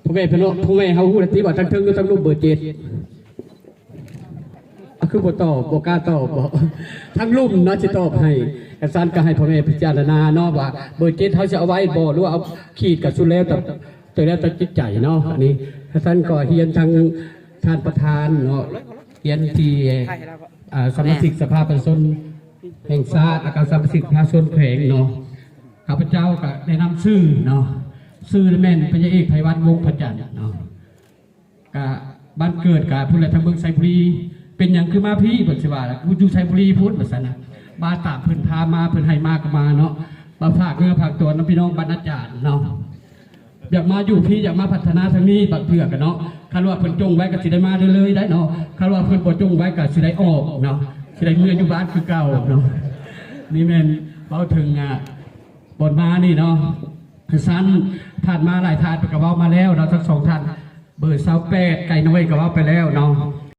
ພໍ່ແມ່ພີ່ນ້ອງ ພໍ່ແມ່ເຮົາຮູ້ແລ້ວຕິວ່າທາງເທິງຫຼືທາງລຸ່ມເບີເຈັດ ອາ ຄືບໍ່ຕອບ ບໍ່ກ້າຕອບບໍ? ທາງລຸ່ມເນາະ ຊິຕອບໃຫ້. ກະຊັ້ນກະໃຫ້ພໍ່ແມ່ພິຈາລະນາເນາະ ວ່າເບີເຈັດເຮົາຊິເອົາໄວ້ບໍ ຫຼືວ່າເອົາຂີດ ກະສຸດແລ້ວແຕ່ ແຕ່ແລ້ວແຕ່ຈິດໃຈເນາະ. ອັນນີ້ ກະຊັ້ນກໍຮຽນທາງທ່ານປະທານເນາະ ຮຽນທີ່ ອາ ສະມາຊິກສະພາປະຊາຊົນແຫ່ງຊາດ ແລ້ວກະສະມາຊິກປະຊາຊົນແຂວງເນາະ. ຂ້າພະເຈົ້າກະແນະນຳຊື່ເນາະ ຊື່ແມ່ນ ພັນຍາເອກ ໄພວັດ ວົງພະຈັນເນາະ. ກະບ້ານເກີດກະພຸ້ນແຫຼະ ທາງເມືອງໄຊບູລີ. ເປັນຫຍັງຄືມາພີ້? ເພິ່ນຊິວ່າ ຢູ່ໄຊບູລີພຸ້ນ ວ່າຊັ້ນນະ. ມາຕາມເພິ່ນພາມາ ເພິ່ນໃຫ້ມາກະມາເນາະ ມາຝາກເນື້ອຝາກຕົວນຳພີ່ນ້ອງບັນນາຈານເນາະ. ຢາກມາຢູ່ພີ້ ຢາກມາພັດທະນາທາງນີ້ ບາງເທື່ອກະເນາະ ຄັນວ່າເພິ່ນຈົ່ງໄວ້ກະຊິໄດ້ມາເລື້ອຍໆໄດ້ເນາະ. ຄັນວ່າເພິ່ນບໍ່ຈົ່ງໄວ້ກະຊິໄດ້ອອກເນາະ ຊິໄດ້ເມືອຢູ່ບ້ານຄືເກົ່າເນາະ. ນີ້ແມ່ນເວົ້າເຖິງ ອາ ບ່ອນມານີ້ເນາະ. ຊັ້ນຜ່ານມາຫຼາຍທ່ານເພິ່ນກະເວົ້າມາແລ້ວເນາະ ທັງສອງທ່ານ. ເບີຊາວແປດ ໄກ່ນ້ອຍກະເວົ້າໄປແລ້ວເນາະ.